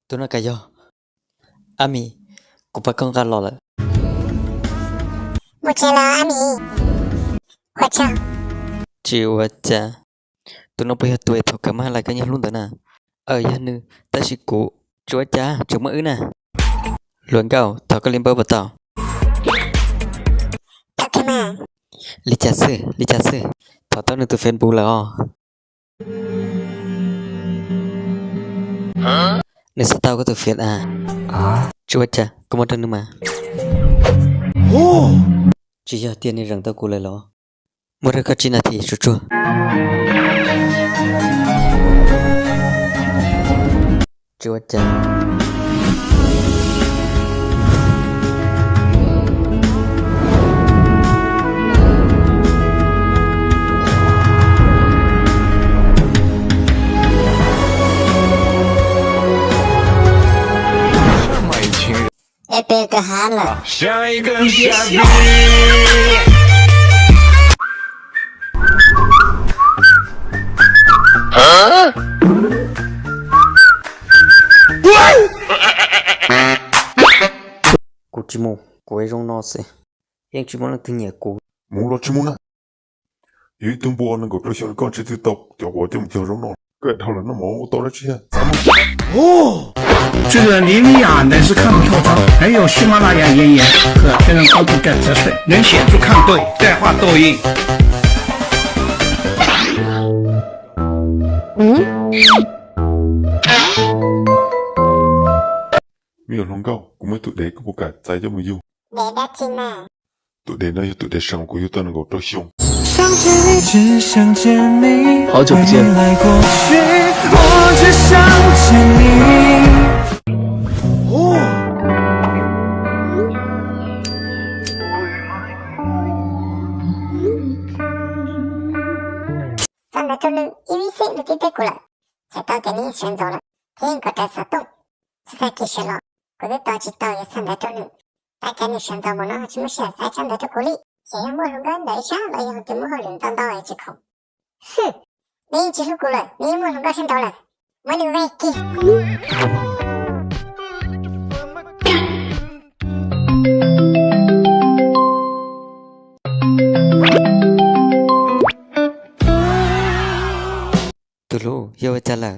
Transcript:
Tus no koj yog? Ab Mis, kuv pab koj nqa los lawm. Mus tsev los Ab Mis. Ua tsaug. Tsis ua cas. Tus no puas yog tus es thaum kawg mas hais lus koj nyob hlub ntawd na? Aws, yog nws, tab sis kuv tsis ua cas, tseem muaj wb na. Hluas nkauj, thov koj li npawb puas tau? Li cas xwb, li cas xwb? Thov tau nws tus Facebook lawm os. Nws xa tau koj tus Face a? Tsis ua cas, kuv muab rau nws mas. Tsis yog tias nws zeem tau kuv lawm los? Muab rau koj tsib nas this tsuag tsuag. Tsis ua cas. Es peb kawg hab lawm. Kuv tsis mus, kuv zoo no xwb, yeej tsis muaj leej twg nyiam kuv. Mus los tsis mus na. Yog ib tug npua nees nkaum rau xyoo koj ntsib twb tau cov uas coj mus cog zoo no. Koj dhau lawm no mas ua tau dab tsi? 这个李米雅乃是看不透的，还有喜马拉雅言言和天然光覆盖折射，能显著看对，带话斗音。 Me nyuam hluas nkauj, kuv muaj ib tug dev, koj puas kam txais coj mus yug? Dev dab tsi na? Tus dev no yog tus dev seem kuv yug tau nees nkaum rau xyoo. 好久不见。 Xa ntawv rau nws, ib vim xwb nws twb teb kuv lawm. Txhais tau tias nws yeej sawv ntxov lawm, thiab yeej kov rawv xov tooj, txhob txhais kev sawv los. Kuv twb tos tsis tau yuav xa ntawv rau nws, tab sis nws sawv ntxov mus no tsis muaj sij hawm xa tsab ntawv rau kuv li. Ces yog muaj hluas nkauj ntawm ib sab los yog tus muaj hauj lwm ntau ntau es tsis khoom. Nws yeej tsis hlub kuv lawm, nws yeej muaj hluas nkauj sab nraud lawm. Muab nws vij kiag. Tus hlub, yog ua cas lawm?